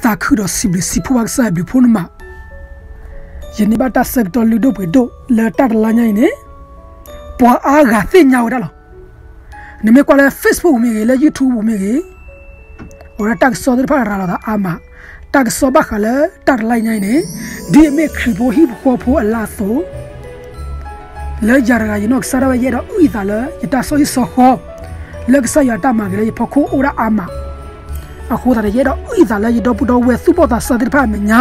သးခုဒီးစံးဘျုးစံးဖှိၣ်ဘၣ်ကစၢ်ယွၤဘျုးဖှိၣ်နမး, ယန့ၢ်ဘၣ်တၢ်ဆၢကတီၢ်လုၢ်ဒိၣ်ပှ့ၤဒိၣ်လၢတၢ်တလါညါအံၤန့ၣ်, ပှၤအါဂၤသ့ၣ်ညါဝဲဒၣ်လီၤ. နမ့ၢ်ကွၢ်လၢ Facebook ပူၤမ့ၢ်ဂ့ၤ, လၢ YouTube ပူၤမ့ၢ်ဂ့ၤ, အဝဲဒၣ်တၢ်ကစီၣ်သ့ၣ်တဖၣ်ရၤလီၤသးအါမး, တၢ်ကစီၣ်ဘၣ်ဃးလၢတၢ်တလါညါအံၤန့ၣ်, ဒ်အမ့ၢ်ခရံာ်ဖိဟံၣ်ဖိဃီဖိအလၤအသိး လၢယၤတဂၤယနီၢ်ကစၢ်ဒၣ်ဝဲ ယအဲၣ်ဒိးအုၣ်ယသးလၢယတၢ်ဆီဟံၣ်ဆီဃီ, လၢကစၢ်ယွၤတၢ်မၤဂ့ၤလၢယဖီခိၣ်အိၣ်ဒၣ်အါမး, အဃိသတးန့ၣ် ယအဲၣ်ဒိးအုၣ်ယသးလၢယဒီပုၢ်ဒီဝဲၢ်သူၣ်ဘီၣ်သးစၢ်သ့ၣ်တဖၣ်အမဲာ်ညါ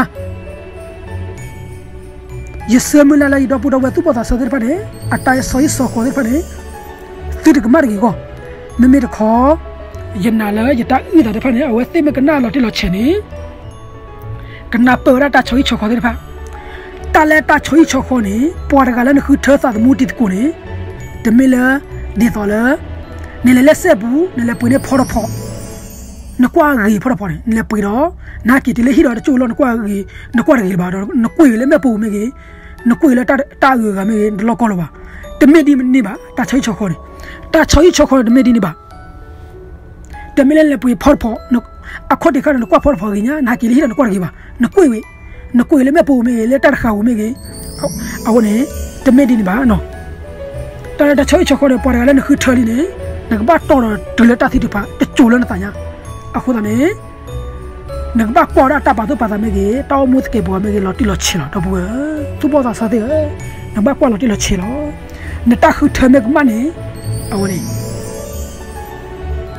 ယဆၢမုၢ်လၢ်လၢယဒီပုၢ်ဒီဝဲၢ်သူၣ်ဘီၣ်သးစၢ်သ့ၣ်တဖၣ်န့ၣ်, အတၢ်ဆီဟံၣ်ဆီဃီသ့ၣ်တဖၣ်န့ၣ်, သုတကမၣ်တဂ့ၤအဂီၢ်, မ့မ့ၢ်တခီ, ယနာ်လၢယတၢ်အုၣ်သးတဖၣ်န့ၣ် အဝဲသ့ၣ်မ့ၢ်ကနၣ်လီၤတံၢ်လီၤဆဲးန့ၣ်, ကနၢ်ပၢၢ်ဝဲဒၣ်တၢ်ဆီဟံၣ်ဆီဃီသ့ၣ်တဖၣ်, တၢ်လၢတၢ်ဆီဟံၣ်ဆီဃီန့ၣ် ပှၤတဂၤလၢနဃုထၢသးသမူတံၤသကိးန့ၣ်, တမ့ၢ်လၢ, ဒ်သိးလၢ, နလဲၤလၢစဲပူၤ နလဲၤပှ့ၤန့ၢ်ဖီတဖီ နကွၢ်ဂ့ၤဖီတဖီန့ၣ် နလဲၤပှ့ၤဒီး, နဟဲက့ၤတုၤလၢဟံၣ်ဒီးတကၠိၢ်လီၤ နကွၢ်ဂ့ၤ, နကွၢ်တဂ့ၤလၢၤဘၣ်ဒီး နကွံာ်ဂ့ၤလၢမ့ၣ်ပိၢ်ပူၤမ့ၢ်ဂ့ၤ, နကွံာ်လၢတၢ်အဂုၤအဂၤမ့ၢ်ဂ့ၤ နတလီၢ်ကီလၢၤဘၣ်, တမ့ၢ်ဒ်န့ၣ်ဘၣ် တၢ်ဆီဟံၣ်ဆီဃီန့ၣ်, တၢ်ဆီဟံၣ်ဆီဃီန့ၣ်တမ့ၢ်ဒ်န့ၣ်ဘၣ် တမ့ၢ်လၢနလဲၤပှ့ၤဖီတဖီ, အခီၣ်ထံးခါဒီးနကွၢ်ဖီတဖီဂ့ၤညါ နဟဲက့ၤလၢဟံၣ်ဒီးနကွၢ်တဂ့ၤဘၣ်, နကွံာ်ဝဲ, နကွံာ်လၢမ့ၣ်ပိၢ်မ့ၢ်ဂ့ၤ လၢတၢ်တဃာ်ပူၤမ့ၢ်ဂ့ၤ, အဃိန့ၣ်, တမ့ၢ်ဒ်န့ၣ်ဘၣ်, တၢ်လၢတၢ်ဆီဟံၣ်ဆီဃီန့ၣ် ပှၤတဂၤလၢနဃုထၢလံန့ၣ်, နကဘၣ်တီၢ်ဒီးတုၤလၢတၢ်သံတဖၣ် တစိၤလၢနသးညါ, အဃိသတးန့ၣ် နကဘၣ်ကွၢ်ဝဲဒၣ်တၢ်ပာ်သူၣ်ပာ်သးမ့ၢ်ဂ့ၤ, တၢ်အိၣ်မူသကဲးပဝးမ့ၢ်ဂ့ၤ လီၤတံၢ်လီၤဆဲးလီၤ ဒီပုၢ်ဝဲၢ်, သူၣ်ဘီၣ်သးစၢ်သ့ၣ်ဧၢ, နကဘၣ်ကွၢ်လီၤတံၢ်လီၤဆဲးလီၤ, နတၢ်ဃုထၢမ့ၢ်ကမၣ်န့ၣ်, အဝဲန့ၣ်,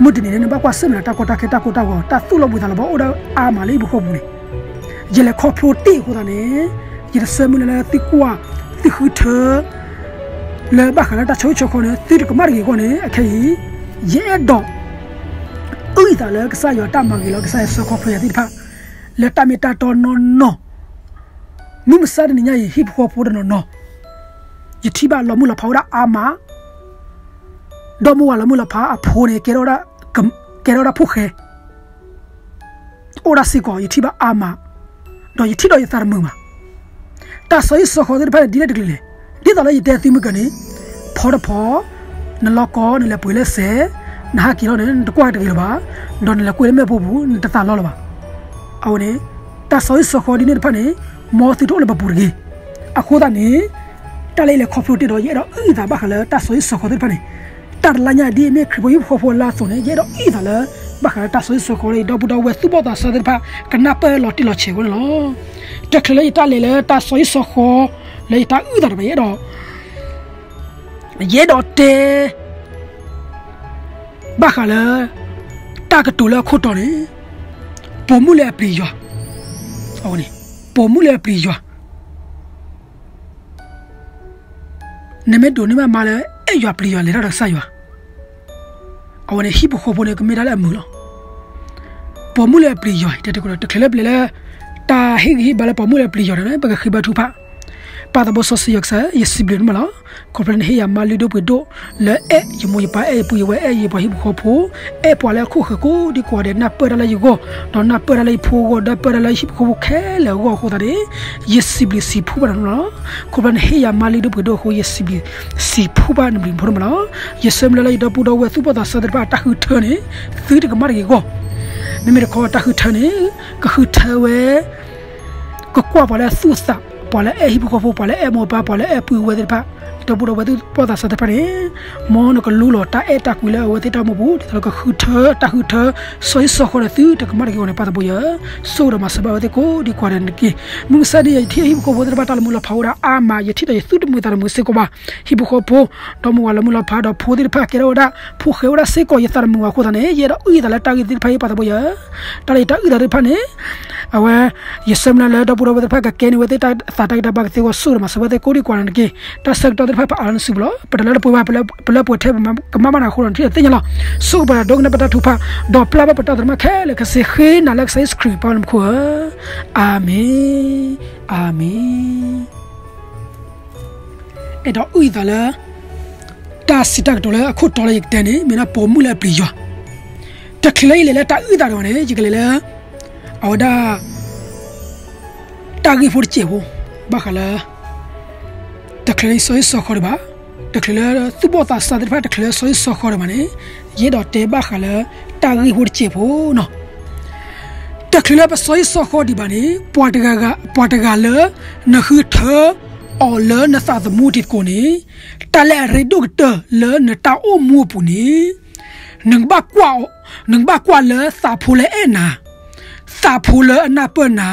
မုၢ်တနံၤန့ၣ် နဘၣ်ကွၢ်ဆၢၣ်မဲာ်ဒီးတၢ်ကီတၢ်ခဲတၢ်ကိၢ်တၢ်ဂီၤ တၢ်သူၣ်လီၤဘှံးသးလီၤဘီအိၣ်ဒၣ်အါမးလၢဟံၣ်ဖိဃီဖိပူၤန့ၣ်, ယလဲၤခီဖျိတ့ၢ်အဃိသတးန့ၣ်, ယတဆၢမုၢ်လၢ်လၢသုကွၢ်, သုဃုထၢ လၢဘၣ်ဃးလၢတၢ်ဆီဟံၣ်ဆီဃီန့ၣ် သုတကမၣ်တဂ့ၤအဂီၢ်န့ၣ် အခဲအံၤ, ယအဲၣ်ဒိး အုၣ်ယသးလၢကစၢ်ယွၤတၢ်မၤဂ့ၤလီၤ ကစၢ်ယွၤဆှၢခီဖျိယၤသ့ၣ်တဖၣ်, လၢတၢ်မ့ၢ်တၢ်တီနီၢ်နီၢ်, မုၢ်မဆါတနံၤညါအံၤ ဟံၣ်ဖိဃီဖိတနီၤနီၤ, ယထံၣ်ဘၣ်လီၤမုၢ်လီၤဖးအိၣ်ဒၣ်အါမး, ဒီမါဝၤလီၤမုၢ်လီၤဖးအဖိန့ၣ် ကဲထီၣ်ဝဲဒၣ်, ကဲထီၣ်ဝဲဒၣ်ဖိၣ်ဃဲ အိၣ်ဒၣ်စ့ၢ်ကီး ယထံၣ်ဘၣ်အါမး, ဒီးယထံၣ်ဒီးယသးတမုာ်ဘၣ်. တၢ်ဆီဟံၣ်ဆီဃီသ့ၣ်တဖၣ်န့ၣ်ဒ်လဲၣ်တကလုာ်လဲၣ်, ဒ်သိးလၢယတဲသုမုၢ်ကၢန့ၣ်, ဖီတဖီ, နလီၢ်ကီ, နလဲၤပှ့ၤလၢစဲး, နဟးက့ၤလီၤန့ၣ် နတကွၢ်တဂ့ၤလၢၤဘၣ်, ဒီးနလဲၤကွံာ်လၢမ့ၣ်ပိၢ်ပူၤ နတသးလီလၢၤဘၣ်. အဝဲန့ၣ်, တၢ်ဆီဟံၣ်ဆီဃီဒ်န့ၣ်တဖၣ်န့ၣ်, မ်သုတအိၣ်လၢပပူၤတဂ့ၤ. အဃိသတးန့ၣ်, တၢ်လၢယလဲၤခီဖျိတ့ၢ်ဒီး ယအဲၣ်ဒိးအုၣ်ယသးဘၣ်ဃးလၢတၢ်ဆီဟံၣ်ဆီဃီသ့ၣ်တဖၣ်န့ၣ်, တၢ်တလါညါဒ်အမ့ၢ်ခရံာ်ဖိဟံၣ်ဖိဃီဖိအလါအသိးန့ၣ် ယအဲၣ်ဒိးအုၣ်ယသးလၢ ဘၣ်ဃးလၢတၢ်ဆီဟံၣ်ဆီဃီလၢယဒီပုၢ်ဒီဝဲၢ်သူၣ်ဘီၣ်သးစၢ်သ့ၣ်တဖၣ် ကနၢ်ပၢၢ်လီၤတံၢ်လီၤဆဲးအဂီၢ်န့ၣ်လီၤ. တချုးလၢယတၢ်လဲၤလၢတၢ်ဆီဟံၣ်ဆီဃီ လၢယတၢ်အုၣ်သးတဖၣ် ယအဲၣ်ဒိး ယအဲၣ်ဒိးတဲ ဘၣ်ဃးလၢ တၢ်ကတိၤလၢအခိၣ်တီန့ၣ်, ပိာ်မုၣ်လၢအပျံၤယွၤ, အဝဲန့ၣ်, ပိာ်မုၣ်လၢအပျံၤယွၤ နမ့ၢ်ဒိးန့ၢ်ဘၣ်မါလၢ အဲၣ်ယွၤပျံၤယွၤလဲၤထီၣ်ဒီးကစၢ်ယွၤ, အဝဲန့ၣ်ဟံၣ်ဖိဃီဖိန့ၣ် ကမ့ၢ်တၢ်လၢအမုာ်လီၤ. ပိာ်မုၣ်လၢအပျံၤယွၤ တဲတကီး တချုးလၢပလဲၤလၢ တၢ်ဟ့ၣ်ဂံၢ်ဟ့ၣ်ဘါလၢပိာ်မုၣ်လၢအပျံၤယွၤန့ၣ် ပကဃ့ဘါထုကဖၣ် ပၢ်သးဘိစီဆှံယွၤကစၢ် ယစံးဘျုးနမးလီၤ. ခီဖျိနဟ့ၣ်ယၤမါလုၢ်ဒိၣ်ပှ့ၤဒိၣ် လၢအဲၣ်ယမိၢ်ယပၢ် အဲၣ်ယပုၢ်ယဝဲၢ် အဲၣ်ယပှၤဟံၣ်ဖိဃီဖိ အဲၣ်ပှၤလၢဟီၣ်ခိၣ်ဃၢၤကိးဒံကိးဂၤဒဲး နၢ်ပၢၢ်တၢ်လၢယဂီၢ် ဒီးနၢ်ပၢၢ်တၢ်လၢယဖိအဂီၢ် နၢ်ပၢၢ်တၢ်လၢယဟံၣ်ဖိဃီဖိခဲလၢာ်အဂီၢ်အဃိသတးန့ၣ် ယစံးဘျုးစံးဖှိၣ်ဘၣ်နၤလီၤ. ခီဖျိနဟ့ၣ်ယၤမါလုၢ်ဒိၣ်ပှ့ၤဒိၣ်အဃိ ယစံးဘျုးစံးဖှိၣ်ဘၣ်နဘျုးနဖှိၣ်ဒိၣ်မးလီၤ. ယဆၢမုၢ်လၢ်လၢယဒီပုၢ်ဒီဝဲၢ်သူၣ်ဘီၣ်သးစၢ်သ့ၣ်တဖၣ် တၢ်ဃုထၢန့ၣ် သုတကမၣ်တဂ့ၤအဂီၢ်, မ့မ့ၢ်တခီတၢ်ဃုထၢန့ၣ် ကဃုထၢဝဲ ကကွၢ်ပှၤလၢသူၣ်အသး ပှၤလၢအဲၣ်ဟံၣ်ဖိဃီဖိ ပှၤလၢအဲၣ်မိၢ်ပၢ် ပှၤလၢအဲၣ်ပုၢ်ဝဲၢ်သ့ၣ်တဖၣ် ဒီပုၢ်ဒီဝဲၢ်သူၣ်ဘီၣ်သးစၢ်သ့ၣ်တဖၣ်န့ၣ် မ်နကလူလီၤတၢ်အဲၣ်တၢ်ကွံလၢအဝဲသ့ၣ်တၢ်အိၣ်မူပူၤ ဒ်သိးလၢကဃုထၢ တၢ်ဃုထၢ ဆီဟံၣ်ဆီဃီန့ၣ် သုတကမၣ်တဂ့ၤအဂီၢ်န့ၣ် ပၢ်သးဘိယွၤ ဆိၣ်ဂ့ၤဒီးမၤစၢၤဘၣ်အဝဲသ့ၣ်ကိးဒံကိးဂၤဒဲးန့ၣ်တက့ၢ်. မုၢ်မဆါတနံၤအံၤ ယထံၣ်ဟံၣ်ဖိဃီဖိသ့ၣ်တဖၣ် တၢ်လၢမူလီၤဖးအိၣ်ဒၣ်အါမး ယထံၣ်ဒီးယသူၣ်တမုာ်သးတမုာ်စ့ၢ်ကီးဘၣ်. ဟံၣ်ဖိဃီဖိ ဒီမါဝၤလၢမူလီၤဖးဒီးဖိသ့ၣ်တဖၣ် ကဲထီၣ်ဝဲဒၣ် ဖိၣ်ဃဲဝဲဒၣ်စ့ၢ်ကီး ယသးတမုာ်ဘၣ်အဃိသတးန့ၣ် ယအဲၣ်ဒိးအုၣ်ယသးလၢတၢ်ဂ့ၢ်သ့ၣ်တဖၣ်အံၤ ပၢ်သးဘိယွၤ တၢ်လၢယတၢ်အုၣ်သးသ့ၣ်တဖၣ်န့ၣ် အဝဲ ယဆၢမုၢ်လၢ်လၢဒီပုၢ်ဒီဝဲၢ်သ့ၣ်တဖၣ် ကကဲန့ၢ်ဝဲသ့ၣ်တၢ်သးတၢ်ဂံၢ်တၢ်ဘါကသ့အဂီၢ် ဆိၣ်ဂ့ၤဒီးမၤစၢၤဝဲသ့ၣ်ကိးဒံကိးဂၤဒဲးန့ၣ်တက့ၢ်. တၢ်ဆၢကတီၢ်သ့ၣ်တဖၣ် ပအးလီၤနစုပူၤလီၤ. ပတလၢတပှဲၤဘၣ် ပလၢပှဲၤထဲပကမၤဘၣ်နၤအဃိဒီး နထံၣ်ဒီးသ့ၣ်ညါလီၤ. ဆိၣ်ဂ့ၤပှၤဒီးဒိကနၣ်ပတၢ်ထုကဖၣ် ဒီးပျၢ်ဘၣ်ပတၢ်သရၣ်မုၣ်ခဲလၢာ် ကစ့ဃ့နၤလၢကစၢ်ယ့ၣ်ၡူးခရံာ်ပၢ်လၢမူခိၣ်ဧၢ, အၤမ့ၣ်, အၤမ့ၣ်. အဲၣ်ဒိးအုၣ်ယသးလၢ တၢ်စံးတၢ်ကတိၤလၢအခိၣ်တီလၢယကတဲန့ၣ် မ့ၢ်ဒၣ်ပိာ်မုၣ်လၢအပျံၤယွၤ. တချုးလၢယလဲၤလၢတၢ်အုၣ်သးတဂီၤန့ၣ် ယကလဲၤလၢ အဝဲဒၣ် တၢ်ဂ့ၢ်ဖိတစဲးဖိ ဘၣ်ဃးလၢ တချုးလၢယဆီဟံၣ်ဆီဃီဒံးဘၣ်, တချုးလၢသူၣ်ဘီၣ်သးစၢ်သ့ၣ်တဖၣ် တချုးလၢဆီဟံၣ်ဆီဃီဒံးဘၣ်န့ၣ်, ယအဲၣ်ဒိးတဲဘၣ်ဃးလၢ တၢ်ဂ့ၢ်ဖိတစဲးဖိနီၤ. တချုးလၢပစီၤဟံၣ်စီၤဃီဒံးဘၣ်န့ၣ်, ပှၤတဂၤလၢ နဃုထၢအီၤလၢနသးသမူတံၤသကိးန့ၣ်, တၢ်လၢအရ့ဒိၣ်ကတၢၢ်လၢနတၢ်အိၣ်မူအပူၤန့ၣ်, နကဘၣ်ကွၢ်လၢသးဖိလၢအဲၣ်နၤ, သးဖိလၢအနၢ်ပၢၢ်နၤ,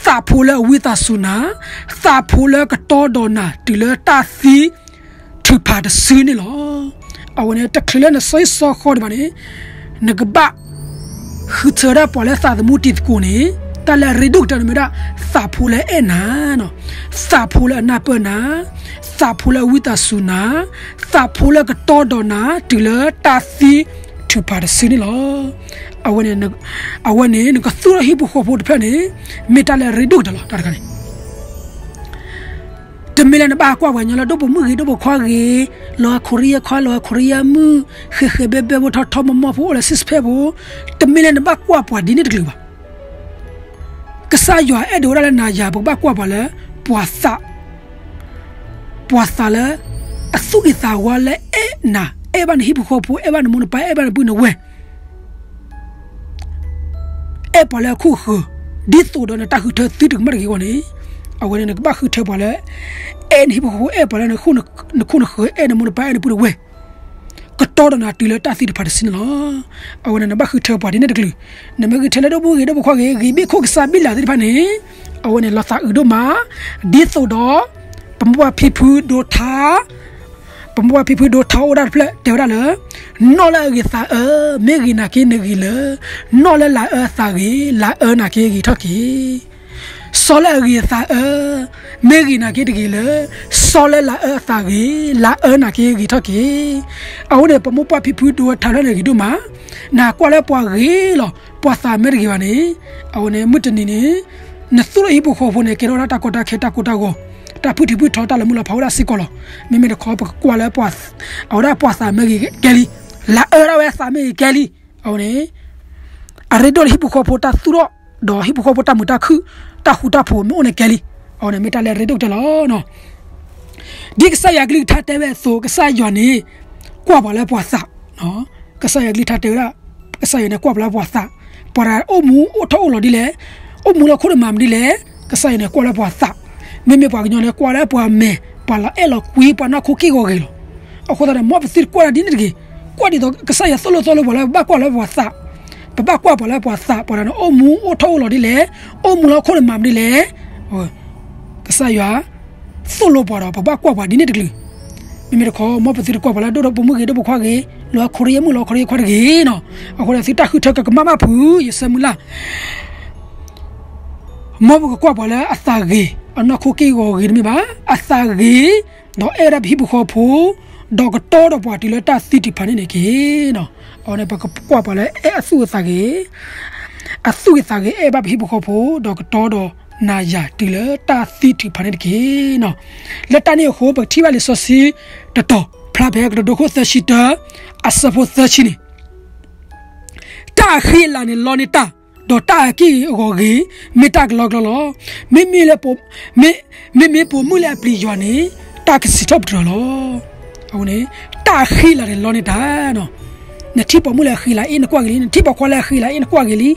သးဖိလၢအဝံသးစူၤနၤ, သးဖိလၢကတီဒီးနၤတုၤလၢတၢ်သံထုးဖးတစုန့ၣ်လီၤ. အဝဲန့ၣ် တချုးလၢနစီၤဟံၣ်စီၤဃီဒံးဘၣ်န့ၣ်, နကဘၣ် ဃုထၢဒၣ်ပှၤလၢသးသမူတံၤသကိးန့ၣ်, တၢ်လၢအရ့ဒိၣ်ကတၢၢ်န့ၣ်မ့ၢ်ဒၣ် သးဖိလၢအဲၣ်နၤ, သးဖိလၢအနၢ်ပၢၢ်နၤ, သးဖိလၢအဝံသးစူၤနၤ, သးဖိလၢကတီဒီးနၤတုၤလၢတၢ်သံထုးဖးတစုန့ၣ်လီၤ. အဝဲန့ၣ် အဝဲန့ၣ် နကသူၣ်ထီၣ်ဟံၣ်ဖိဃီဖိတဖျၢၣ်န့ၣ်, မ့ၢ်တၢ်လၢအရ့ဒိၣ်ကတၢၢ်လီၤ. တၢ်တခါန့ၣ် တမ့ၢ်လၢနဘၣ်ကွၢ်ပှၤကညီလၢဒိၣ်ပိာ်မုၣ်ဂ့ၤ ဒိၣ်ပိာ်ခွါဂ့ၤ, လီၤခိရံယါခွါ လီၤခိရံယါမုၣ်, ဃဲးဃဲးဘဲဘဲ ဖိထီထီ မီမီဖိ အိၣ်လၢ six pack ဖိ, တမ့ၢ်လၢနဘၣ်ကွၢ်ပှၤဒ်န့ၣ်တကလုာ်ဘၣ်. ကစၢ်ယွၤအဲၣ်ဒိးဝဲဒၣ်လၢနၤယၤ ပကဘၣ်ကွၢ်ပှၤလၢ ပှၤသး ပှၤသးလၢ အသူၣ်ဂ့ၤသးဝါလၢအဲၣ်နၤ, အဲၣ်ဘၣ်နဟံၣ်ဖိဃီဖိ, အဲၣ်ဘၣ်နမိၢ်နပၢ်, အဲၣ်ဘၣ်နပုၢ်နဝဲၢ် အဲၣ်ပှၤလၢအခိၣ်ဃၢၤ, ဒ်သိးဒီးနတၢ်ဃုထၢသုတကမၣ်တဂ့ၤအဂီၢ်န့ၣ်, အဝဲန့ၣ်နကဘၣ်ဃုထၢပှၤလၢ အဲၣ်နဟံၣ်ဖိဃီဖိ, အဲၣ်ပှၤလၢ နခိၣ်နဃၢၤ, အဲၣ်နမိၢ်နပၢ်, အဲၣ်နပုၢ်နဝဲၢ်, ကတီဒီးနၤတုၤလၢတၢ်သံထုးဖးတစုန့ၣ်လီၤ. အဝဲန့ၣ်နဘၣ်ဃုထၢပှၤဒ်န့ၣ်တကလုာ်, နမ့ၢ်ဃုထၢလၢဒိၣ်ပိာ်မုၣ်ဂ့ၤ ဒိၣ်ပိာ်ခွါဂ့ၤ, ဂ့ၤဘ့ၣ်ခိၣ်ကစၢ်ဘ့ၣ်လးသ့ၣ်တဖၣ်န့ၣ်, အဝဲန့ၣ်လီၤသးအုးဒိၣ်မး, ဒ်သိးဒီး ပမိၢ်ပၢ်ဖံဖုဒိထါ ပမိၢ်ပၢ်ဖံဖုဒိထါအိၣ်ဒၣ်တဖျၢၣ် တဲဝဲဒၣ်လၢ, နီၢ်လၢအဂ့ၤသးအၢ, မ့ၢ်ဂ့ၤနာ်က့နဂ့ၤလၢ, နီၢ်လၢလၤအၢအသးဂ့ၤ, လၤအၢနာ်က့ဂ့ၤထီၣ်က့ၤ. စီၤလၢအဂ့ၤအသးအၢ, မ့ၢ်ဂ့ၤနာ်က့တဂ့ၤလၢ, စီၤလၢလၤအၢအသးဂ့ၤ, လၤအၢနာ်က့ဂ့ၤထီၣ်က့ၤ. အဝဲန့ၣ် ပမိၢ်ပၢ်ဖံဖုဒိထါတဖျၢၣ်န့ၣ်ဂ့ၤဒိၣ်မး, နကွၢ်လၢပှၤဂ့ၤလီၤ, ပှၤသးမၢတဂ့ၤဘၣ်န့ၣ်, အဝဲန့ၣ် မုၢ်တနံၤန့ၣ် နသူၣ်ထီၣ်ဟံၣ်ဖိဃီဖိန့ၣ် ကဲထီၣ်ဝဲဒၣ်တၢ်ကီတၢ်ခဲတၢ်ကိၢ်တၢ်ဂီၤ, တၢ်ဖုၣ်ထံဖုၣ်ထီတၢ်လၢမုၢ်လီၤဖးဝဲဒၣ်စ့ၢ်ကီးလီၤ. မ့မ့ၢ်တခီ ပကကွၢ်လၢပှၤ, အဝဲဒၣ်ပှၤသးမၢဂ့ၤကဲလံ, လၤအၢဒၣ်ဝဲသးမၢဂ့ၤကဲလံ. အဝဲန့ၣ် အရ့ဒိၣ်လၢဟံၣ်ဖိဃီဖိတၢ်သူၣ်ထီၣ်, ဒီးဟံၣ်ဖိဃီဖိတၢ်မုာ်တၢ်ခုၣ်, တၢ်ဃူတၢ်ဖိးမ့ၢ်အိၣ်န့ၣ်ကဲလံ. အဝဲန့ၣ်မ့ၢ်တၢ်လၢအရ့ဒိၣ်ကတၢၢ်လီၤ. ဒ်ကစၢ်ယွၤကလုၢ်ကထါတဲဝဲအသိး, ကစၢ်ယွၤန့ၣ် ကွၢ်ပှၤလၢပှၤသး, ကစၢ်ယွၤကလုၢ်ကထါတဲဝဲဒၣ်, ကစၢ်ယွၤန့ၣ်ကွၢ်ပှၤလၢပှၤသး, ပှၤတဂၤအိၣ်မူအိၣ်ထီၣ်အိၣ်လီၤဒ်လဲၣ်, အိၣ်မူလၢဟီၣ်ခိၣ်န့ၣ်မၤမနုၤလဲၣ်, ကစၢ်ယွၤန့ၣ်ကွၢ်လၢပှၤသး. မ့မ့ၢ်ပှၤကညီန့ၣ်ကွၢ်လၢပှၤမဲာ်, ပှၤလီၤအဲၣ်လီၤကွံ, ပှၤနီၢ်ခိက့ၢ်ဂီၤဂ့ၤလီၤ. အဃိသတးန့ၣ် မ်ပသုတကွၢ်ဒၣ်ဒ်န့ၣ်တဂ့ၤ, ကွၢ်ဒ်သိးကစၢ်ယွၤသိၣ်လိသီလိပှၤလၢပဘၣ်ကွၢ်လၢပှၤသး, ပဘၣ်ကွၢ်ပှၤလၢပှၤသး, ပှၤတဂၤန့ၣ်အိၣ်မူအိၣ်ထီၣ်အိၣ်လီၤဒ်လဲၣ်, အိၣ်မူလၢဟီၣ်ခိၣ်န့ၣ်မၤမနုၤလဲၣ်, ကစၢ်ယွၤ သိၣ်လိပှၤဒီး ပဘၣ်ကွၢ်ပှၤဒ်န့ၣ်တကလုာ်. မ့မ့ၢ်တခီ မ်ပသုတကွၢ်ပှၤလၢဒိၣ်ပိာ်မုၣ်ဂ့ၤ ဒိၣ်ပိာ်ခွါဂ့ၤ, လီၤခိရံယါမုၣ် လီၤခိရံယါခွါတဂ့ၤနီၤ. အဃိဒီးသုတၢ်ဃုထၢကကမၣ်ဘၣ်ဖုး ယဆၢမုၢ်လၢ် မ်ပကကွၢ်ပှၤလၢအသးဂ့ၤ, အနီၢ်ခိက့ၢ်ဂီၤဂ့ၤတမ့ၢ်ဘၣ်, အသးဂ့ၤ, ဒီးအဲၣ်ဝဲဒၣ်ပဟံၣ်ဖိဃီဖိ, ဒီးကတီဒီးပှၤတုၤလၢတၢ်သံထုးဖးန့ၣ်န့ၣ်တက့ၢ်နီၤ. အဝဲန့ၣ် ပကကွၢ်ပှၤလၢအဲၣ်အသူၣ်အသးဂ့ၤ, အသူၣ်ဂ့ၤသးဂ့ၤ အဲၣ်ဘၣ်ပဟံၣ်ဖိဃီဖိ, ဒီးကတီဒီးနၤယၤတုၤလၢတၢ်သံထုးဖးန့ၣ်တက့ၢ်နီၤ. လၢတၢ်န့ၣ်အဃိ ပကထံၣ်ဘၣ်လံာ်စီဆှံတတီၤ ဖျါဖဲကတိၤဒိခိၣ်သၢဆံတၢ အဆၢဖိသၢဆံန့ၣ် တၢ်အဃံအလၤန့ၣ်လီန့ၢ်တၢ်, ဒီးတၢ်အက့ၢ်အဂီၤဂ့ၤ မ့ၢ်တၢ်ကလီကလီလီၤ. မ့မ့ၢ်လၢ မ့မ့ၢ်ပိာ်မုၣ်လၢအပျံၤယွၤန့ၣ် တၢ်ကစံးထီၣ်ပတြၢၤလီၤ. အဝဲန့ၣ် တၢ်အဃံအလၤန့ၣ်လီန့ၢ်တၢ်နီၤ. နထံၣ်ပိာ်မုၣ်လၢအဃံအလၤအ့ၣ် နကွၢ်ဂ့ၤလံ, နထံၣ်ပိာ်ခွါလၢအဃံအလၤအ့ၣ် နကွၢ်ဂ့ၤလံ.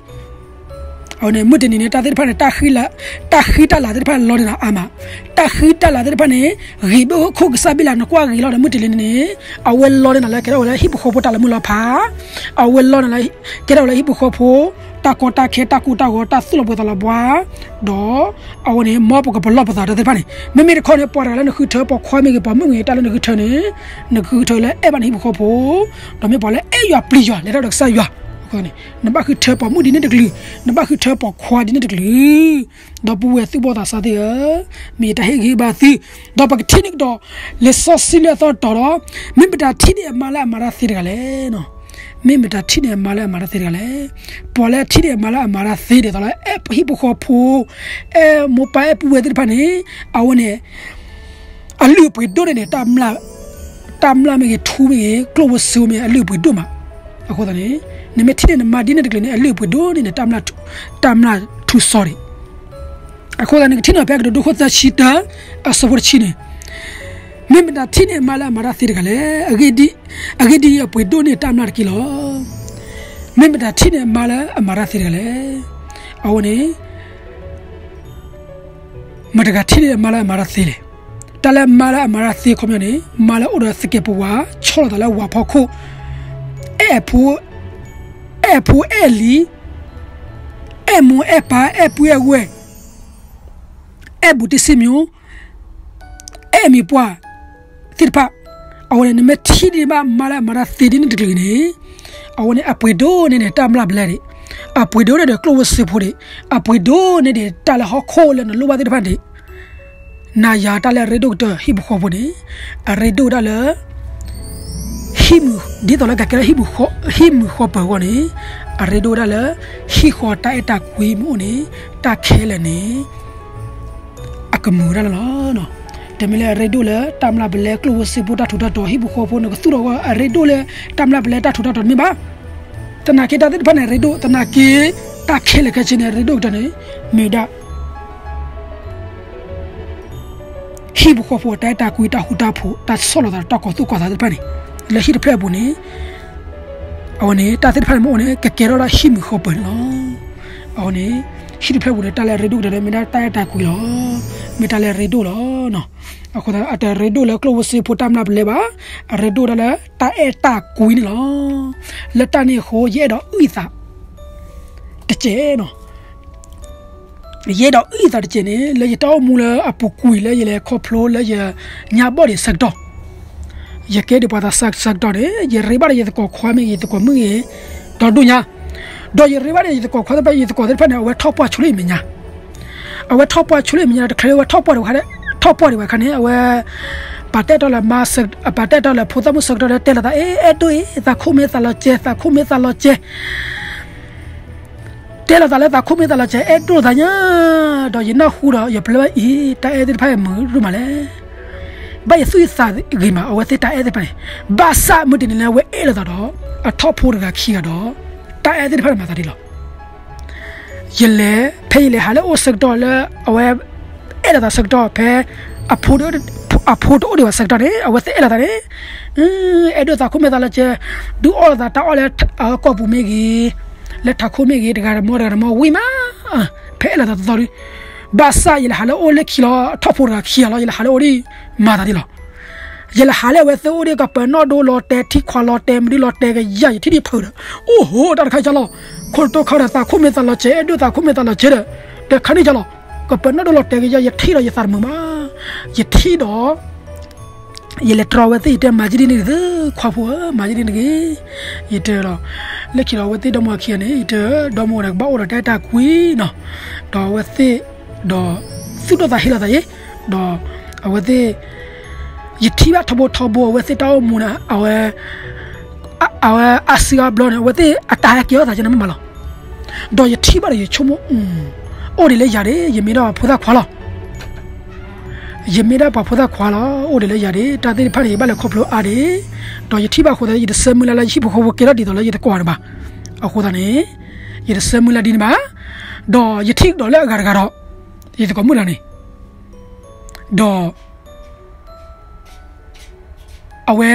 အဝဲန့ၣ် မုၢ်တနံၤန့ၣ် တၢ်သ့ၣ်တဖၣ်န့ၣ် တၢ်ဃံတၢ်လၤသ့ၣ်တဖၣ်လီန့ၢ်နၤအါမး, တၢ်ဃံတၢ်လၤသ့ၣ်တဖၣ်န့ၣ် ဂ့ၤဘၣ်ခိၣ်ကစၢ်ဘ့ၣ်လး နကွၢ်ဂ့ၤလီၤဒီး မုၢ်တနံၤန့ၣ် အဝဲလီန့ၢ်နၤလၢကဲထီၣ်ဝဲလၢဟံၣ်ဖိဃီဖိတၢ်လၢမုၢ်လီၤဖး, အဝဲလီန့ၢ်နၤလၢ ကဲထီၣ်ဝဲလၢဟံၣ်ဖိဃီဖိ တၢ်ကီတၢ်ခဲ တၢ်ကိၢ်တၢ်ဂီၤ တၢ်သူၣ်လီၤပှီၤသးလီၤပှီၤ, ဒီး အဝဲန့ၣ် မ်ပကပလီၢ်ပသးတၢ်သ့ၣ်တဖၣ်န့ၣ် မ့မ့ၢ်တခီန့ၣ် ပှၤတဂၤလၢနဃုထၢ ပိာ်ခွါမ့ၢ်ဂ့ၤ ပိာ်မုၣ်မ့ၢ်ဂ့ၤ တၢ်လၢနဃုထၢန့ၣ် နကဃုထၢလၢအဲၣ်ဘၣ်နဟံၣ်ဖိဃီဖိ, ဒီးမ့ၢ်ပှၤလၢအဲၣ်ယွၤပျံၤယွၤ လဲၤထီၣ်ဒီးကစၢ်ယွၤ, နဘၣ်ဃုထၢပိာ်မုၣ်ဒ်န့ၣ်တကလုာ်, နဘၣ်ဃုထၢပိာ်ခွါဒ်န့ၣ်တကလုာ်. ဒီပုၢ်ဝဲၢ်သူၣ်ဘီၣ်သးစၢ်သ့ၣ်ဧၢ, မ့ၢ်ယတၢ်ဟ့ၣ်ဂံၢ်ဘါသု, ဒီးပကထံၣ်န့ၢ်ကဒီး လံာ်စီဆှံလၢအသီတတီၤဒီး မ့ၢ်မတၤထံၣ်န့ၢ်အမါလၢအမၤတၢ်သ့တဂၤလဲၣ်. မ့ၢ်မတၤထံၣ်န့ၢ်အမါလၢအမၤတၢ်သ့တဂၤလဲၣ်. ပှၤလၢထံၣ်န့ၢ်အမါလၢအမၤတၢ်သ့ဒ်သိးလၢ အဲၣ်ပဟံၣ်ဖိဃီဖိ, အဲၣ်မိၢ်ပၢ် အဲၣ်ပုၢ်ဝဲၢ်သ့ၣ်တဖၣ်န့ၣ် အဝဲန့ၣ် အလုၢ်အပှ့ၤဒိၣ်န့ၢ်န့ၣ် တၢ်မျၢ်မ့ၢ်ဂ့ၤ ထူမ့ၢ်ဂ့ၤ ကျိၣ်ဖိစ့ဖိမ့ၢ်ဂ့ၤ အလုၢ်အပှ့ၤဒိၣ်မး. အဃိသတးန့ၣ် နမ့ၢ်ထံၣ်န့ၢ်နမါဒ်န့ၣ်တကလုာ်န့ၣ် အလုၢ်အပှ့ၤဒိၣ်န့ၢ်န့ၣ် တၢ်မျၢ်ထူစီဒံး. အဃိသတးန့ၣ် ကထံၣ်န့ၢ်ဖဲကတိၤဒိခိၣ်သၢဆံတၢ အဆၢဖိတဆံန့ၣ်, မ့ၢ်မတၤထံၣ်န့ၢ်အမါလၢအမၤတၢ်သ့တဂၤလဲၣ်. အဂ့ၢ်ဒ်အံၤ အပှ့ၤဒိၣ်န့ၢ်တၢ်မျၢ်တက့ၢ်လီၤ. မ့ၢ်မတၤထံၣ်န့ၢ်အမါလၢအမၤတၢ်သ့တဂၤလဲၣ်. အဝဲန့ၣ် မတၤတဂၤထံၣ်န့ၣ်မါလၢအမၤတၢ်သ့လဲၣ်. တၢ်လၢမါလၢအမၤတၢ်သ့ခီပညီန့ၣ် မါလၢအိၣ်ဒီးသကဲးပဝး ဆီၣ်လီၤသးလၢဝၤဖီခိၣ်, အဲၣ်ဖိ, အဲၣ်ဖိအဲၣ်လံၤ, အဲၣ်မိၢ်အဲၣ်ပၢ် အဲၣ်ပုၢ်အဲၣ်ဝဲၢ်, အဲၣ်ဘူးတံၢ်စံၣ်မံၤ, အဲၣ်မံၤပှၢ်သ့ၣ်တဖၣ်, အဝဲန့ၣ် နမ့ၢ်ထံၣ်ဒံးဘၣ်မါလၢအမၤတၢ်သ့ဒ်န့ၣ်တကလုာ်န့ၣ်, အဝဲန့ၣ်အပှ့ၤဒိၣ်န့ၢ်န့ၣ် တၢ်မျၢ်ပလဲဒံး, အပှ့ၤဒိၣ်န့ၢ်ဒီးကျိၣ်ဖိစ့ဖိဒံး, အပှ့ၤဒိၣ်န့ၢ်ဒံးတၢ်လၢဟီၣ်ခိၣ်လၢနလိၣ်ဘၣ်သ့ၣ်တဖၣ်ဒံး. နၤယၤတၢ်လၢအရ့ဒိၣ်ကတၢၢ်ဟံၣ်ဖိဃီဖိန့ၣ်, အရ့ဒိၣ်ဝဲဒၣ်လၢ ဟံၣ်မုၣ်, ဒ်သိးလၢကကဲထီၣ်ဟံၣ်မုၣ်ဃီပၢၤအဂီၢ်န့ၣ်, အရ့ဒိၣ်ဝဲဒၣ်လၢ ဟံၣ်ဃီတၢ်အဲၣ်တၢ်ကွံမ့ၢ်အိၣ်န့ၣ်, တၢ်ခဲလၢာ်န့ၣ် အကမုာ်ဝဲဒၣ်လီၤ. တမ့ၢ်လၢအရ့ဒိၣ်လၢတၢ်မျၢ်ပလဲကျိၣ်ဖိစ့ဖိတၢ်ထူးတၢ်တီၤ ဟံၣ်ဖိဃီဖိန့ၣ်ကသူၣ်ထီၣ်အဂီၢ် အရ့ဒိၣ်လၢတၢ်မျၢ်ပလဲတၢ်ထူးတၢ်တီၤတမ့ၢ်ဘၣ်. သနာ်က့တၢ်သ့ၣ်တဖၣ်န့ၣ်အရ့ဒိၣ်, သနာ်က့ တၢ်ခဲလၢာ်ခဲဆ့န့ၣ် အရ့ဒိၣ်ကတၢၢ်န့ၣ် မ့ၢ်ဝဲဒၣ် ဟံၣ်ဖိဃီဖိအတၢ်အဲၣ်တၢ်ကွံ တၢ်ဃူတၢ်ဖိး တၢ်ဆီၣ်လီၤသး တၢ်ကီၤသူၣ်ကီၤသးသ့ၣ်တဖၣ်န့ၣ်, လၢဟံၣ်တဖျၢၣ်အပူၤန့ၣ်, အဝဲန့ၣ် တၢ်သ့ၣ်တဖၣ်န့ၣ်မ့ၢ်အိၣ်န့ၣ် ကကဲထီၣ်ဒၣ်ဟံၣ်မုၣ်ဃီပၢၤန့ၣ်လီၤ. အဝဲန့ၣ် ဟံၣ်တဖျၢၣ်ပူၤန့ၣ် တၢ်လၢအရ့ဒိၣ်ကတၢၢ်န့ၣ် မ့ၢ်ဒၣ်တၢ်အဲၣ်တၢ်ကွံလီၤ. မ့ၢ်တၢ်လၢအရ့ဒိၣ်လီၤ. အဃိသတး အတရ့ဒိၣ်လၢကျိၣ်ဖိစ့ဖိတၢ်မျၢ်ပလဲဘၣ်, အရ့ဒိၣ်ဒၣ်လၢတၢ်အဲၣ်တၢ်ကွံန့ၣ်လီၤ. လၢတၢ်န့ၣ်အဃိ ယအဲၣ်ဒိးအုၣ်သး တကဲး ယအဲၣ်ဒိးအုၣ်သးတကဲးန့ၣ် လၢယတၢ်အိၣ်မူလၢအပူၤကွံာ်လၢယလဲၤခီဖျိလၢယညါဘီၣ်ဒံးဆၢကတီၢ်, ယကဲဒံးပှၤသးစၢ်ဆၢကတီၢ်န့ၣ် ယရ့ဘၣ်ဒီးယသကိးခွါမ့ၢ်ဂ့ၤ ယသကိးမုၣ်ဂ့ၤ ဒီဒူၣ်ညါ, ဒီးယရ့ဘၣ်ဒီးယသကိးခွါသ့ၣ်တဖၣ် ယသကိးသ့ၣ်တဖၣ်န့ၣ် အဝဲထီၣ်ပှၢ်ဆိလၢယမဲာ်ညါ, အဝဲထီၣ်ပှၢ်ဆိလၢယမဲာ်ညါ တချုးလၢအဝဲထီၣ်ပှၢ်ဒံးဝဲခါ, ထီၣ်ပှၢ်ဒံးဝဲခါန့ၣ် အဝဲ ပာ်တ့ၢ်တီလၢမါ, ပာ်တ့ၢ်တီလၢဖိသၣ်မုၣ်ဆၢကတီၢ်ဒီး တဲလိာ်သး အဲၣ်ဒိၣ်အံၤ သးခိၣ်မ့ၢ်သးလီၤစဲး သးခိၣ်မ့ၢ်သးလီၤစဲး တဲလိာ်သးလၢသးခိၣ်မ့ၢ်သးလီၤစဲး အဲၣ်ဒိၣ်သးညါ, ဒီးယနၢ်ဟူဒီး ယပလၢဘၣ်အံၤ တၢ်အဲၣ်သ့ၣ်တဖၣ်အံၤမုာ်ဒိၣ်မးလဲၣ်. ဘၣ်ယသူၣ်ယသးဂ့ၤမး အဝဲသ့ၣ်တၢ်အဲၣ်သ့ၣ်တဖၣ်န့ၣ်, ဘၣ်ဆၣ်မုၢ်တနံၤလၢအဝဲအဲၣ်လိာ်သးဒီး အထီၣ်ဖိတဂၤခံဂၤဒီး တၢ်အဲၣ်သ့ၣ်တဖၣ်န့ၣ်မၤသးဒ်လီၤ. ယလဲၤ, ဖဲယလဲၤဟးလၢအအိၣ်ဆၢကတီၢ်လၢ အဝဲ အဲၣ်လိာ်သးဆၢကတီၢ် ဖဲ အဖိတအိၣ်ဒံးဘၣ်ဆၢကတီၢ်န့ၣ် အဝဲသ့ၣ်အဲၣ်လိာ်သးန့ၣ်, အဲၣ်ဒိၣ်သးခိၣ်မ့ၢ်သးလီၤစဲး, ဒုးအီၣ်လိာ်သးတၢ်အီၣ်လၢ ကီၢ်ပူၤမ့ၢ်ဂ့ၤ, လၢထးခိၣ်မ့ၢ်ဂ့ၤ တဂၤတမီၢ် တဂၤတမီၢ်ဝံၤမး, ဖဲအဲၣ်လိာ်သးသီသီဒီး, ဘၣ်ဆၣ်ယလဲၤဟးလၢအအိၣ်လၢခံလီၤ ထီၣ်ဖိတဂၤခံဂၤလီၤ ယလဲၤဟးလၢအအိၣ်ဒံး မၤသးဒ်လီၤ. ယလဲၤဟးလၢအဝဲသ့ၣ်အိၣ်ဒံး ကပၢၤနီၣ်ဒိလီၤတဲာ် ထံခွးလီၤတဲာ် မနုၤလီၤတဲာ်ကယၤ ယထံၣ်ဒံးဖုးဒီး, အိၣ်ဟိ တၢ်တခါကလီၤ, ခိၣ်တခါဒီးသးခိၣ်မ့ၢ်သးလီၤစဲး အဲၣ်ဒိၣ်သးခိၣ်မ့ၢ်သးလီၤစဲးဒီး, ဒီးခါန့ၣ်ကလီၤ, ကပၢၤနီၣ်ဒိလီၤတဲာ်ကယၤ ယထံၣ်ဒီးယသးတမုာ်ဘၣ်, ယထံၣ်ဒီး ယလဲၤတြီဝဲသ့ၣ် ယတဲမၤယဒ်န့ၣ်ဂ့ၤ ခွါဖိဧၢ မၤယဒ်န့ၣ်ဂ့ၤ, ယတဲလီၤ, လၢခံဒီးအဝဲသ့ၣ်ဒီမါဝၤခံဂၤန့ၣ် ယတဲ ဒီမါဝၤန့ၣ် ကဘၣ်အိၣ်ဒီးတၢ်အဲၣ်တၢ်ကွံနီၤ, ဒီးအဝဲသ့ၣ် ဒီး သူၣ်ဒိၣ်သးဟ့လိာ်သးယ့, ဒီး အဝဲသ့ၣ် ယထံၣ်ဘၣ်ထီဘိထီဘိ အဝဲသ့ၣ်တၢ်အိၣ်မူန့ၣ် အဝဲ အဝဲအါစုအါဘျီန့ၣ် အဝဲသ့ၣ်အတၢ်ဟဲကဲထီၣ်သးကန့ၣ်မ့ၢ်မးလီၤ. ဒီးယထံၣ်ဘၣ်ဒီးယဆိကမိၣ်, အိၣ်ဒံးလၢယၤဒၣ် ယမ့ၢ်ဒၣ်ပှၤဖိသၣ်ခွါလီၤ. ယမ့ၢ်ဒၣ်ပှၤဖိသၣ်ခွါလီၤ အိၣ်ဒံးလၢယၤဒၣ် တၢ်သ့ၣ်တဖၣ်န့ၣ် ယဘၣ်လဲၤခီဖျိအါဒံး, ဒီးယထံၣ်ဘၣ်အဃိသတး ယတဆၢမုၢ်လၢ်လၢယဟံၣ်ဖိဃီဖိကဲထီၣ်ဒ်သိးလၢယသကိးန့ၣ်ဘၣ်. အဃိသတးန့ၣ် ယတဆၢမုၢ်လၢ်ဒ်န့ၣ်ဘၣ်, ဒီးယထံၣ်ဒီးလၢအဂၤတဂၤဒီး ယသကိးမုၣ်တဂၤန့ၣ်, ဒီး အဝဲ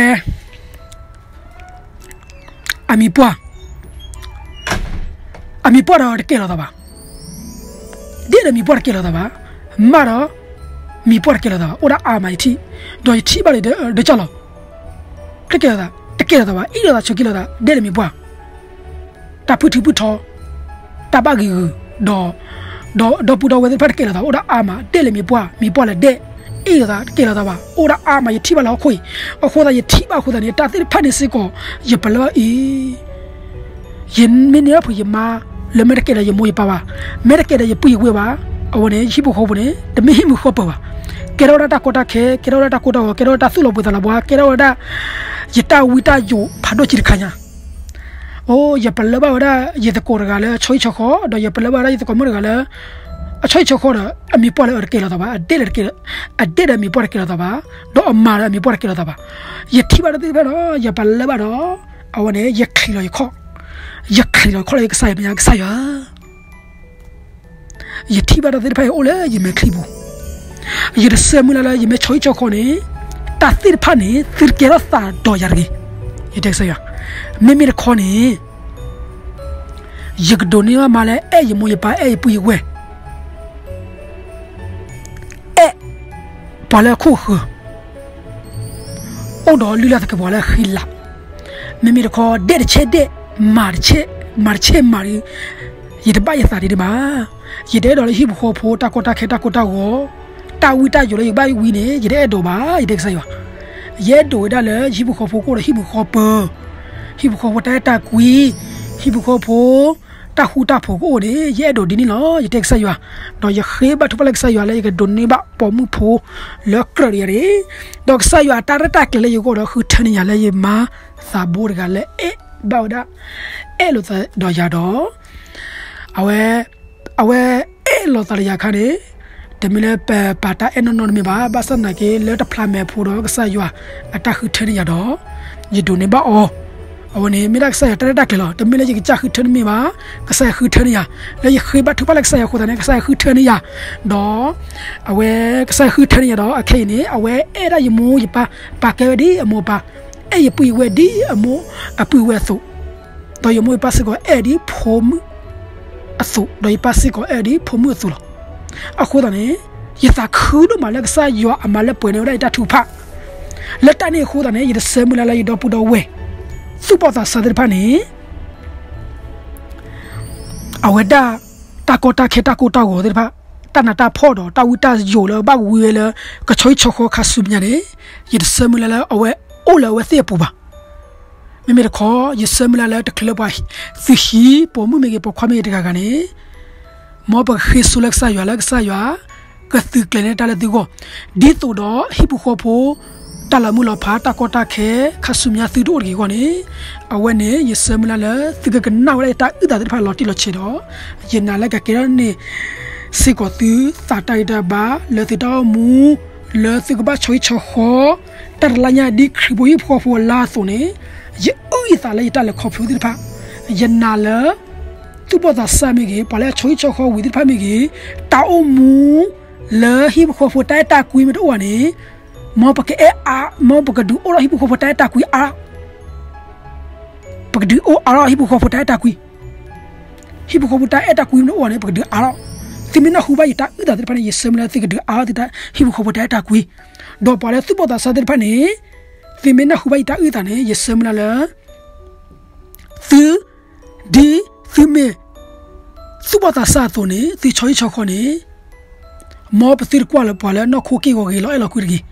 အမံၤပှၢ်, အမံၤပှၢ်ဒီးတကဲလိာ်သးဘၣ်, ဒ့ၣ်ဒီးမံၤပှၢ်တကဲလိာ်သးဘၣ်, မါဒီး မံၤပှၢ်တကဲလိာ်သးဘၣ်, အိၣ်ဒၣ်အါမးယထံၣ်, ဒီးယထံၣ်ဘၣ်ဒီး ဒီးကၠီလီၤ, တကဲလိာ်သး, တကဲလိာ်သးဘၣ်, အ့ၣ်လိာ်သးဆိးက့လိာ်သး ဒ့ၣ်ဒီးမံၤပှၢ် တၢ်ဖုထံဖုထီ, တၢ်ဘၣ်ဂ့ၤဂုာ်, ဒီး ဒီပုၢ်ဒီဝဲၢ်သ့ၣ်တဖၣ်တကဲလိာ်သး အိၣ်ဒၣ်အါမး, ဒ့ၣ်လၢမံၤပှၢ်, မံၤပှၢ်လၢဒ့ၣ်, အ့ၣ်လိာ်သးတကဲလိာ်သးဘၣ်, အိၣ်ဒၣ်အါမး ယထံၣ်ဘၣ်လၢဟီၣ်ခိၣ်အံၤ, အဃိသတးယထံၣ်ဘၣ်အဃိသတးန့ၣ် တၢ်သ့ၣ်တဖၣ်န့ၣ်စ့ၢ်ကီး ယပလၢဘၣ်အံၤ ယမ့ၢ်န့ၢ်ဘၣ်ဖုးယမါ လၢမ့ၢ်တကဲဒီးယမိၢ်ယပၢ်ဘၣ်, မ့ၢ်တကဲဒီးယပုၢ်ယဝဲၢ်ဘၣ်, အဝဲန့ၣ် ယဟံၣ်ဖိဃီဖိန့ၣ် တမ့ၢ်ဟံၣ်မုာ်ဃီပၢၤဘၣ်, ကဲထီၣ်ဝဲဒၣ်တၢ်ကီတၢ်ခဲ, ကဲထီၣ်ဝဲဒၣ်တၢ်ကိၢ်တၢ်ဂီၤ, ကဲထီၣ်ဝဲဒၣ်တၢ်သူၣ်လီၤပှ့ၤသးလီၤဘှါ, ကဲထီၣ်ဝဲဒၣ် ယတၢ်ဝံတၢ်ယိးဖးဒိၣ်ကံတခါညါ အိၣ် ယပလၢဘၣ်ဝဲဒၣ် ယသကိးတဂၤလၢဆီဟံၣ်ဆီဃီ, ဒီးယပလၢဘၣ်ဝဲဒၣ်ယသကိးမုၣ်တဂၤလၢ အဆီဟံၣ်ဆီဃီဒီး အမံၤပှၢ်လၢအတကဲလိာ်သးဘၣ်, အဒ့ၣ်လၢတကဲ, အဒ့ၣ်ဒီးအမံၤပှၢ်တကဲလိာ်သးဘၣ်, ဒီးအမါဒီးအမံၤပှၢ်တကဲလိာ်သးဘၣ်. ယထံၣ်ဘၣ်တၢ်သ့ၣ်တဖၣ်ဒီး ယပလၢဘၣ်ဒီး အဝဲန့ၣ် ယချံးလီၤယခီၣ်, ယချံးလီၤယခီၣ်လၢယကစၢ်ယွၤ, ကစၢ်ယွၤ ယထံၣ်ဘၣ်တၢ်သ့ၣ်တဖၣ်အံၤအိၣ်လၢယမဲာ်ချံပူၤ, ယတဆၢမုၢ်လၢ်လၢယမ့ၢ်ဆီဟံၣ်ဆီဃီန့ၣ်, တၢ်သ့ၣ်တဖၣ်န့ၣ် သုတကဲထီၣ်သးဒီးယၤတဂ့ၤ. ယတဲကစၢ်ယွၤ, မ့မ့ၢ်တခီန့ၣ် ယကဒိးန့ၢ်ဘၣ်မါလၢအဲၣ်ယမိၢ်ယပၢ် အဲၣ်ယပုၢ်ယဝဲၢ်, အဲၣ်ပှၤလၢအခိၣ်ဃၢၤ, အိၣ်ဒီးလုၢ်လၢ်သကဲးပဝးလၢအဃံလၤ, မ့မ့ၢ်တခီ ဒဲၣ်တဆဲးဒဲၣ်, မၤတဆဲး, မၤတဆဲးမၤဒီး, ယတဘၣ်ယသးဒံးဒံးဘၣ်. ယတအဲၣ်ဒိးလၢဟံၣ်ပူၤဃီဖိ တၢ်ကီတၢ်ခဲတၢ်ကိၢ်တၢ်ဂီၤ, တၢ်ဝံတၢ်ယိာ်လၢယကဘၣ်ဝံန့ၣ် ယတအဲၣ်ဒိးဘၣ်, ယတဲကစၢ်ယွၤ. ယအဲၣ်ဒိးဝဲဒၣ်လၢဟံၣ်ပူၤဃီဖိကအိၣ်ဒီးဟံၣ်ပူၤဃီပၢၤ, ဟံၣ်ပူၤဃီဖိတၢ်အဲၣ်တၢ်ကွံ, ဟံၣ်ပူၤဃီဖိ တၢ်ဃူတၢ်ဖိးကအိၣ်န့ၣ် ယအဲၣ်ဒိးဒ်န့ၣ်လီၤ, ယတဲကစၢ်ယွၤ. ဒီးယဃ့ဘါထုကဖၣ်လၢကစၢ်ယွၤလၢယကဒိးန့ၢ်ဘၣ်ပိာ်မုၣ်ဖိလၢကြၢးဒီးယၤန့ၣ်, ဒီးကစၢ်ယွၤအတၢ်ရဲၣ်တၢ်ကျဲၤလၢယဂီၢ်ဒီး ဃုထၢန့ၢ်ယၤလၢယမါသးဘိတဂၤလၢအဲၣ်ဘၣ်ဝဲဒၣ်, အဲၣ်လိာ်သးဒီးယၤဒီး အဝဲ, အဝဲအဲၣ်လိာ်သးဒီးယၤအခါန့ၣ်, တမ့ၢ်လၢပပာ်တၢ်အဲၣ်နီၢ်နီၢ်တမ့ၢ်ဘၣ်, ဘၣ်ဆၣ်သနာ်က့လၢတဖျါမဲာ်ဖိဒီးကစၢ်ယွၤအတၢ်ဃုထၢန့ၢ်ယၤဒီး ယဒိးန့ၢ်ဘၣ်အီၤ. အဝဲန့ၣ်မ့ၢ်ဒၣ်ကစၢ်ယွၤတၢ်ရဲၣ်တၢ်ကျဲၤလီၤ. တမ့ၢ်လၢယကစၢ်ဃုထၢန့ၢ်မ့ၢ်ဘၣ်, ကစၢ်ယွၤဃုထၢန့ၢ်ယၤ, လၢယဃ့ဘါထုကဖၣ်လၢကစၢ်ယွၤအဃိသတးန့ၣ် ကစၢ်ယွၤဃုထၢန့ၢ်ယၤ, ဒီး အဝဲကစၢ်ယွၤဃုထၢန့ၢ်ယၤဒီး အခဲအံၤန့ၣ် အဝဲအဲၣ်ဒၣ်ယမိၢ်ယပၢ်, ပာ်ကဲဝဲဒ်အမိၢ်အပၢ်, အဲၣ်ယပုၢ်ယဝဲၢ်ဒ်အမိၢ်အပုၢ်ဝဲၢ်အသိး, ဒီးယမိၢ်ယပၢ်စ့ၢ်ကီးအဲၣ်ဒ်ဖိမုၣ်အသိး, ဒီးယပၢ်စ့ၢ်ကီးအဲၣ်ဒ်ဖိမုၣ်အသိးလီၤ. အဃိသတးန့ၣ် ယသးခုဒိၣ်မးလၢကစၢ်ယွၤအမၤလၢပှဲၤန့ၢ်ဝဲဒၣ်ယတၢ်ထုကဖၣ်. လၢတၢ်န့ၣ်အဃိသတးန့ၣ် ယတဆၢမုၢ်လၢ်လၢယဒီပုၢ်ဒီဝဲၢ် သူၣ်ဘီၣ်သးစၢ်သ့ၣ်တဖၣ်န့ၣ် အဝဲဒၣ် တၢ်ကီတၢ်ခဲတၢ်ကိၢ်တၢ်ဂီၤသ့ၣ်တဖၣ်, တၢ်နးတၢ်ဖှီၣ်ဒီးတၢ်ဝံတၢ်ယိာ်လၢဘၣ်ဝံဝဲလၢ ကဆီဟံၣ်ဆီဃီခါဆူမဲာ်ညါန့ၣ်, ယတဆၢမုၢ်လၢ်လၢအဝဲအိၣ်လၢအဝဲသ့ၣ်အပူၤဘၣ်. မ့မ့ၢ်တခီ ယဆၢမုၢ်လၢ်လၢတချုးလၢပှၤသုဟံၣ်, ပိာ်မုၣ်မ့ၢ်ဂ့ၤ ပိာ်ခွါမ့ၢ်ဂ့ၤတဂၤဂၤန့ၣ်, မ်ပကဃ့ဆိလၢကစၢ်ယွၤလၢကစၢ်ယွၤ ကသုးကျဲၤန့ၢ်တၢ်လၢသုဂီၢ်, ဒ်သိးဒီးဟံၣ်ပူၤဃီဖိ တၢ်လီၤမုၢ်လီၤဖး တၢ်ကီတၢ်ခဲ ခါဆူမဲာ်ညါသုတအိၣ်တဂ့ၤအဂီၢ်န့ၣ်, အဝဲန့ၣ် ယဆၢမုၢ်လၢ်လၢ သုကကနၣ်ဝဲဒၣ်ယတၢ်အုၣ်သးသ့ၣ်တဖၣ်လီၤတံၢ်လီၤဆဲးဒီး, ယနာ်လၢကကဲထီၣ်န့ၢ်စ့ၢ်ကီးသု သးတၢ်ဂံၢ်တၢ်ဘါ လၢသုတၢ်အိၣ်မူ လၢသုကဘၣ်ဆီဟံၣ်ဆီဃီ တၢ်တလါညါဒ်ခရံာ်ဖိဟံၣ်ဖိဃီဖိအလါအသိးန့ၣ်, ယအုၣ်ယသးလၢယတၢ်လဲၤခီဖျိသ့ၣ်တဖၣ်, ယနာ်လၢ သူၣ်ဘီၣ်သးစၢ်မ့ၢ်ဂ့ၤ, ပှၤလၢအဆီဟံၣ်ဆီဃီဝံၤသ့ၣ်တဖၣ်မ့ၢ်ဂ့ၤ, တၢ်အိၣ်မူ လၢဟံၣ်ဖိဃီဖိတၢ်အဲၣ်တၢ်ကွံမ့ၢ်တအိၣ်ဘၣ်န့ၣ်, မ်ပကအဲၣ်အါ, မ်ပကဒုးအိၣ်ထီၣ်ဟံၣ်ဖိဃီဖိတၢ်အဲၣ်တၢ်ကွံအါ, ပကဒုးအိၣ်အါထီၣ်ဟံၣ်ဖိဃီဖိတၢ်အဲၣ်တၢ်ကွံ, ဟံၣ်ဖိဃီဖိတၢ်အဲၣ်တၢ်ကွံမ့ၢ်တအိၣ်ဘၣ်န့ၣ် ပကဒုးအါထီၣ်, သုမ့ၢ်နၢ်ဟူဘၣ်ယတၢ်အုၣ်သးသ့ၣ်တဖၣ်န့ၣ် ယဆၢမုၢ်လၢ်သုကဒုးအါထီၣ်သုတၢ်ဟံၣ်ဖိဃီဖိတၢ်အဲၣ်တၢ်ကွံ, ဒီးပှၤလၢသူၣ်ဘီၣ်သးစၢ်သ့ၣ်တဖၣ်န့ၣ်, သုမ့ၢ်နၢ်ဟူဘၣ်ယတၢ်အုၣ်သးန့ၣ် ယဆၢမုၢ်လၢ်လၢ သု ဒ်သုမ့ၢ် သူၣ်ဘီၣ်သးစၢ်အသိးန့ၣ် သုဆီဟံၣ်ဆီဃီန့ၣ်, မ်ပသုတကွၢ်လၢပှၤလၢနီၢ်ခိက့ၢ်ဂီၤဂ့ၤလီၤအဲၣ်လီၤ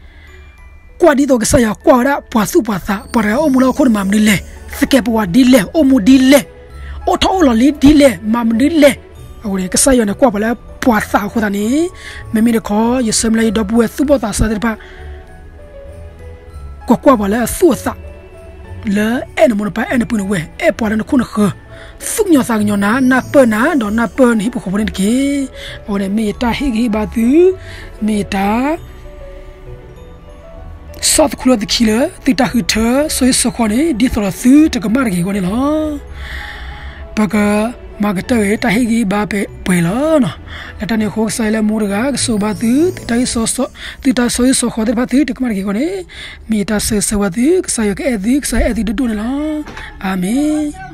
ကွံတဂ့ၤ, ကွၢ်ဒ်သိးကစၢ်ယွၤကွၢ်ဝဲဒၣ်ပှၤသူၣ်ပှၤသး, ပှၤတဂၤအိၣ်မူလၢဟီၣ်ခိၣ်န့ၣ်မၤမနုၤလဲၣ်, သကဲးပဝးဒ်လဲၣ်, အိၣ်မူဒ်လဲၣ်, အိၣ်ထီၣ်အိၣ်လီၤလံဒ်လဲၣ်, မၤမနုၤလဲၣ်, အဃိန့ၣ် ကစၢ်ယွၤန့ၣ်ကွၢ်ပှၤလၢပှၤသးအဃိသတးန့ၣ်, မ့မ့ၢ်တခီ ယဆၢမုၢ်လၢ်ယဒီပုၢ်ဝဲၢ်သူၣ်ဘီၣ်သးစၢ်သ့ၣ်တဖၣ် ကကွၢ်ပှၤလၢအသူၣ်အသး လၢအဲၣ်နမိၢ်နပၢ် အဲၣ်နပုၢ်နဝဲၢ် အဲၣ်ပှၤလၢနခိၣ်နဃၢၤ, သူၣ်ကညီၤသးကညီၤနၤ, နၢ်ပၢၢ်နၤ ဒီးနၢ်ပၢၢ်နဟံၣ်ဖိဃီဖိန့ၣ်တက့ၢ်. အဝဲန့ၣ်မ့ၢ်ယတၢ်ဟ့ၣ်ဂံၢ်ဟ့ၣ်ဘါသု, မ့ၢ်ယတၢ် ဆီၣ်သခူလၢသုခံလၢ သုတၢ်ဃုထၢ ဆီဟံၣ်ဆီဃီန့ၣ် ဒ်သိးဒီးသုတကမၣ်တဂ့ၤအဂီၢ်န့ၣ်လီၤ. ပကမၤကတၢၢ်ဂ့ၤ တၢ်ဟ့ၣ်ဂံၢ်ဟ့ၣ်ဘါပှဲၤလီၤ. လၢတၢ်န့ၣ်အဃိ ကစၢ်ယွၤလၢမူတဂၤ ကဆိၣ်ဂ့ၤဘၣ်သု, သုတၢ်ဟံၣ်ဆီဟံၣ်ဆီဃီသ့ၣ်တဖၣ်သုတကမၣ်တဂ့ၤအဂီၢ်န့ၣ်, မ့ၢ်ယတၢ်ဆၢဂ့ၤဆၢဝါသု, ကစၢ်ယွၤကအဲၣ်သု, ကစၢ်ယွၤအဲၣ်သုဒိၣ်ဒိၣ်န့ၣ်လီၤ. အၤမ့ၣ်.